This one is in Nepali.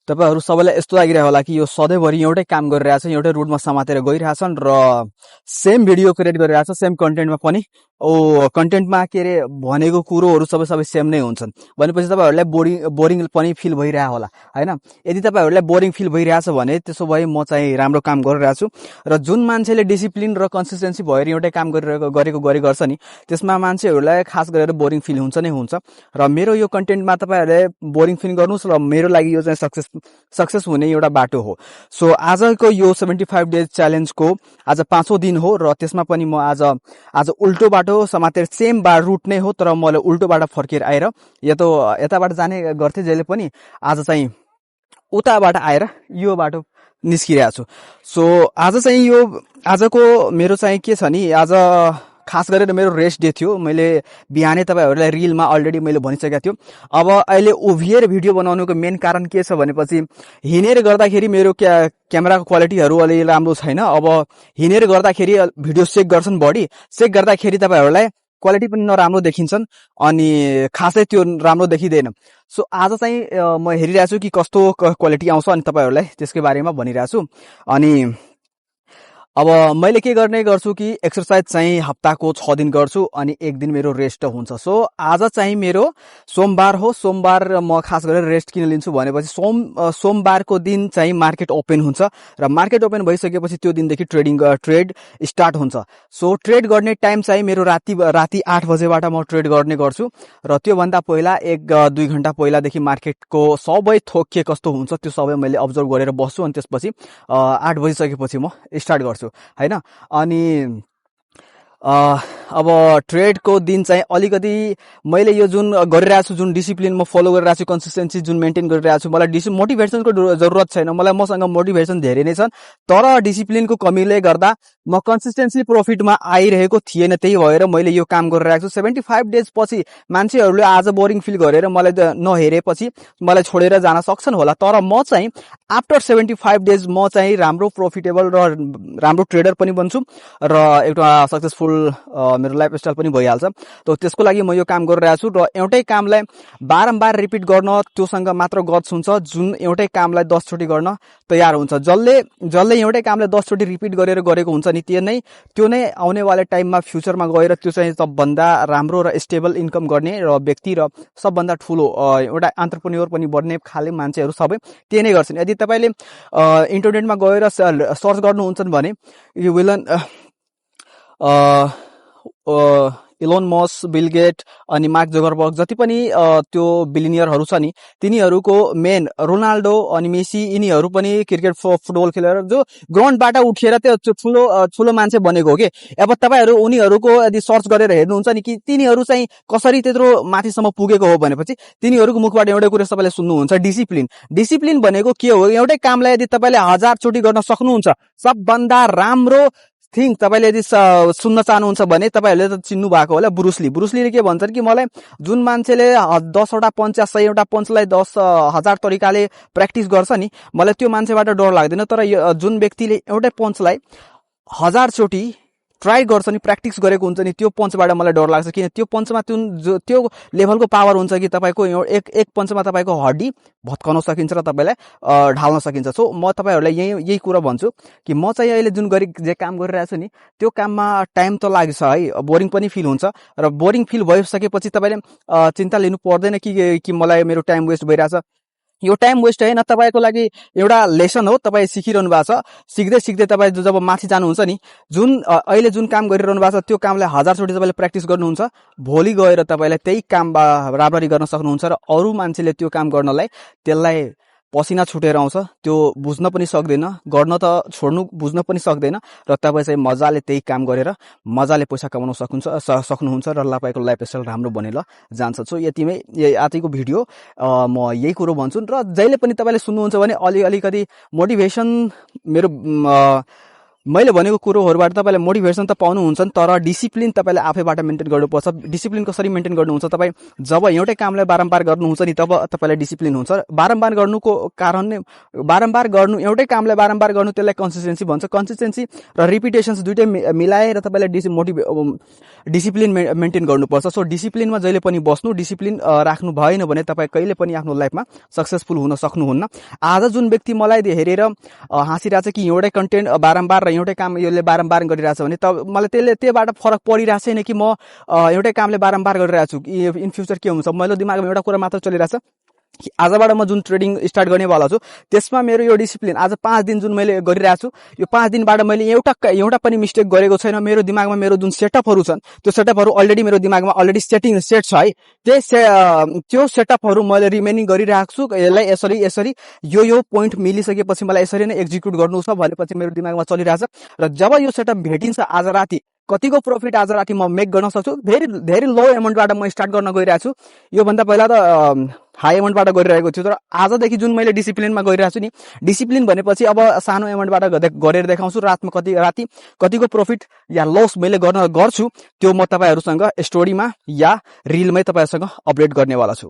तपाईहरु सबैलाई यस्तो लागिरहेको होला कि यो सधैँभरि एउटै काम गरिरहेछ, एउटै रुटमा समातेर गइरहेछन् र सेम भिडियो क्रिएट गरिरहेछ, सेम कन्टेन्टमा पनि कन्टेन्टमा के रे भनेको कुरोहरु सबै सेम नै हुन्छन् भनेपछि तपाईहरुलाई बोरिङ पनि फिल भइरहेको होला हैन। यदि तपाईहरुलाई बोरिङ फिल भइरहेछ भने त्यसो भए म चाहिँ राम्रो काम गरिरहेको छु र जुन मान्छेले डिसिप्लिन र कन्सिस्टेन्सी भएर एउटै काम गरेको गर्छ नि त्यसमा मान्छेहरुलाई खास गरेर बोरिङ फिल हुन्छ नै हुन्छ र मेरो यो कन्टेन्टमा तपाईहरुले बोरिङ फिल गर्नुस् र मेरो लागि यो चाहिँ सक्सेस हुने एउटा बाटो हो। सो आजको यो 75 डेज च्यालेन्जको आज 5औं दिन हो र त्यसमा पनि म आज उल्टो बाटो समातेर सेम रुट नै हो तर मैले उल्टो बाटो फर्केर आएर यताबाट जाने गर्थे जहिले पनि आज चाहिँ उताबाट आएर यो बाटो निस्किरहेको छु। सो आज चाहिँ यो आजको मेरो चाहिँ के छ नि आज खास गरेर मेरो रेस्ट डे थियो। मैले बिहानै तपाईहरुलाई रिलमा अलरेडी मैले भनिसकेको थियो। अब अहिले उभिएर भिडियो बनाउनुको मेन कारण के छ भनेपछि हिनेर गर्दाखेरि मेरो क्यामेराको क्वालिटीहरु अलि राम्रो छैन। अब हिनेर गर्दाखेरि भिडियो सेक गर्छन् बढी, सेक गर्दाखेरि तपाईहरुलाई क्वालिटी पनि नराम्रो देखिन्छन् अनि खासै त्यो राम्रो देखिदैन। सो आज चाहिँ म हेरिरहेको छु कि कस्तो क्वालिटी आउँछ अनि तपाईहरुलाई त्यसकै बारेमा भनिरहेको छु। अनि अब मैले के गर्ने गर्छु कि एक्सरसाइज चाहिँ हप्ताको 6 दिन गर्छु अनि 1 दिन मेरो रेस्ट हुन्छ। सो आज चाहिँ मेरो सोमबार हो। सोमबार म खास गरेर रेस्ट किन लिन्छु भनेपछि सोमबारको दिन चाहिँ मार्केट ओपन हुन्छ र मार्केट ओपन भइसकेपछि त्यो दिनदेखि ट्रेड स्टार्ट हुन्छ। सो ट्रेड गर्ने टाइम चाहिँ मेरो राति 8 बजेबाट म ट्रेड गर्ने गर्छु र त्यो भन्दा पहिला 1-2 घण्टा पहिलादेखि मार्केटको सबै थोक के कस्तो हुन्छ त्यो सबै मैले अब्जर्भ गरेर बस्छु अनि त्यसपछि 8 बजिसकेपछि म स्टार्ट गर्छु हैन। अनि अब ट्रेडको दिन चाहिँ अलिकति मैले यो जुन गरिरहेको छु, जुन डिसिप्लिन म फलो गरिरहेको छु, कन्सिस्टेन्सी जुन मेन्टेन गरिरहेको छु, मलाई मोटिभेसनको जरुरत छैन। मसँग मोटिभेसन धेरै नै छन् तर डिसिप्लिनको कमीले गर्दा म कन्सिस्टेन्सी प्रॉफिटमा आइरहेको थिएन। त्यही भएर मैले यो काम गरिरहेको छु। 75 डेज पछि मान्छेहरुले आज बोरिङ फिल गरेर मलाई नहेरेपछि मलाई छोडेर जान सक्छन् होला तर म चाहिँ आफ्टर 75 डेज म चाहिँ राम्रो प्रॉफिटेबल र राम्रो ट्रेडर पनि बन्छु र एउटा सक्सेसफुल मेरो लाइफस्टाइल पनि भइहाल्छ। त त्यसको लागि म यो काम गरिरहेको छु र एउटै कामलाई बारम्बार रिपिट गर्न त्योसँग मात्र गट्स हुन्छ जुन एउटै कामलाई 10 चोटी गर्न तयार हुन्छ। जसले एउटै कामलाई 10 चोटी रिपिट गरेको हुन्छ नि त्यो नै आउने वाला टाइममा फ्युचरमा गएर त्यो चाहिँ सबभन्दा राम्रो र स्टेबल इन्कम गर्ने र व्यक्ति र सबभन्दा ठूलो एउटा एन्टरप्रेन्योर पनि बन्ने खाले मान्छेहरु सबै त्यही नै गर्छन्। यदि तपाईले इन्टरनेटमा गएर सर्च गर्नुहुन्छ भने you will Elon Musk, Bill Gate अनि मार्क जुकरबर्ग जति पनि त्यो बिलिनियरहरु छ नि तिनीहरुको मेन रोनाल्डो अनि मेसी यिनीहरु पनि क्रिकेट फुटबल खेलेर जो ग्राउन्डबाट उठेर त्यो ठूलो मान्छे बनेको हो के। अब तपाईहरु उनीहरुको यदि सर्च गरेर हेर्नुहुन्छ नि कि तिनीहरु चाहिँ कसरी त्यत्रो माथिसम्म पुगेको हो भनेपछि तिनीहरुको मुखबाट एउटै कुरा सबैले सुन्नुहुन्छ, डिसिप्लिन भनेको के हो। एउटै कामलाई यदि तपाईले 1000 चोटी गर्न सक्नुहुन्छ सबभन्दा राम्रो थिङ तपाईले यदि सुन्न चाहनुहुन्छ भने तपाईहरुले त चिन्नु भएको होला ब्रुसलीले के भन्छन् कि मलाई जुन मान्छेले 10 वटा पञ्च या 100 वटा पञ्चलाई 10,000 तरिकाले प्र्याक्टिस गर्छ नि मलाई त्यो मान्छेबाट डर लाग्दैन। तर जुन व्यक्तिले एउटै पञ्चलाई 1000 चोटी ट्राई गर्छ नि प्र्याक्टिस गरेको हुन्छ नि त्यो पञ्चबाट मलाई डर लाग्छ। किन त्यो पञ्चमा त्यो लेभलको पावर हुन्छ कि तपाईको एक पञ्चमा तपाईको हड्डी भत्काउन सकिन्छ र तपाईलाई ढाल्न सकिन्छ। सो म तपाईहरुलाई यही कुरा भन्छु कि म चाहिँ अहिले जुन जे काम गरिरहेको छु नि त्यो काममा टाइम त लाग्छ है, बोरिङ पनि फिल हुन्छ र बोरिङ फिल भइसकेपछि तपाईले चिन्ता लिनु पर्दैन कि मलाई मेरो टाइम वेस्ट भइरहेछ। यो टाइम वेस्ट हैन, तपाईको लागि एउटा लेसन हो। तपाई सिकिरहनु भएको छ, सिक्दै तपाई जब माथि जानुहुन्छ नि अहिले जुन काम गरिरहनु भएको छ त्यो कामलाई 1000 चोटी तपाईले प्र्याक्टिस गर्नुहुन्छ भोलि गएर तपाईलाई त्यही काम बराबरी गर्न सक्नुहुन्छ र अरु मान्छेले त्यो काम गर्नलाई त्यसलाई पसिना छुटेर आउँछ त्यो बुझ्न पनि सक्दैन, गर्न त छोड्नु बुझ्न पनि सक्दैन र तपाई चाहिँ मजाले त्यही काम गरेर मजाले पैसा कमाउन सक्नुहुन्छ र तपाईको लाइफस्टाइल राम्रो बनेर जान्छ। सो यतिमै आजको भिडियो म यही कुरो भन्छु र जहिले पनि तपाईले सुन्नुहुन्छ भने अलिकति मोटिभेसन मेरो मैले भनेको कुरोहरुबाट तपाईले मोटिभेसन त पाउनुहुन्छ नि, तर डिसिप्लिन तपाईले आफैबाट मेन्टेन गर्नुपर्छ। डिसिप्लिन कसरी मेन्टेन गर्नुहुन्छ? तपाई जब एउटै कामलाई बारम्बार गर्नुहुन्छ नि तब तपाईलाई डिसिप्लिन हुन्छ। बारम्बार गर्नुको कारण नै बारम्बार गर्नु, एउटै कामलाई बारम्बार गर्नु त्यसलाई कन्सिस्टेन्सी भन्छ। कन्सिस्टेन्सी र रिपिटेसन्स दुईटै मिलाएर तपाईले डिसिप्लिन मेन्टेन गर्नुपर्छ। सो डिसिप्लिनमा जहिले पनि बस्नु, डिसिप्लिन राख्नु भएन भने तपाई कहिले पनि आफ्नो लाइफमा सक्सेसफुल हुन सक्नुहुन्न। आज जुन व्यक्ति मलाई हेरेर हाँसिरहेछ कि एउटै कन्टेन्ट बारम्बार र एउटै काम यसले बारम्बार गरिरहेछ भने त मलाई त्यहीबाट फरक परिरहेको छैन कि म एउटै कामले बारम्बार गरिरहेको छु। इन फ्युचर के हुन्छ? मेरो दिमागमा एउटा कुरा मात्र चलिरहेछ कि आजबाट म जुन ट्रेडिङ स्टार्ट गर्नेवाला छु त्यसमा मेरो यो डिसिप्लिन आज 5 दिन जुन मैले गरिरहेको छु, यो 5 दिनबाट मैले एउटा पनि मिस्टेक गरेको छैन। मेरो दिमागमा मेरो जुन सेटअपहरु छन् त्यो सेटअपहरु अलरेडी मेरो दिमागमा अलरेडी सेट छ है। त्यो सेटअपहरु मैले रिमेनिङ गरिरहेको छु। यसलाई यसरी यो पोइन्ट मिलिसकेपछि मलाई यसरी नै एक्जिक्युट गर्नु छ भनेपछि मेरो दिमागमा चलिरहेछ। र जब यो सेटअप भेटिन्छ आज राति कतिको प्रॉफिट आज राति म मेक गर्न सक्छु, धेरै लो अमाउन्टबाट म स्टार्ट गर्न गइरहेको छु। यो भन्दा पहिला त हाई अमाउन्टबाट गरिरहेको छु, तर आजदेखि जुन मैले डिसिप्लिनमा गइरहेको छु नि, डिसिप्लिन भनेपछि अब सानो अमाउन्टबाट गरेर देखाउँछु। रातमा कतिको प्रॉफिट या लस मैले गर्छु त्यो म तपाईहरुसँग स्टोरीमा या रिलमै तपाईहरुसँग अपडेट गर्नेवाला छु।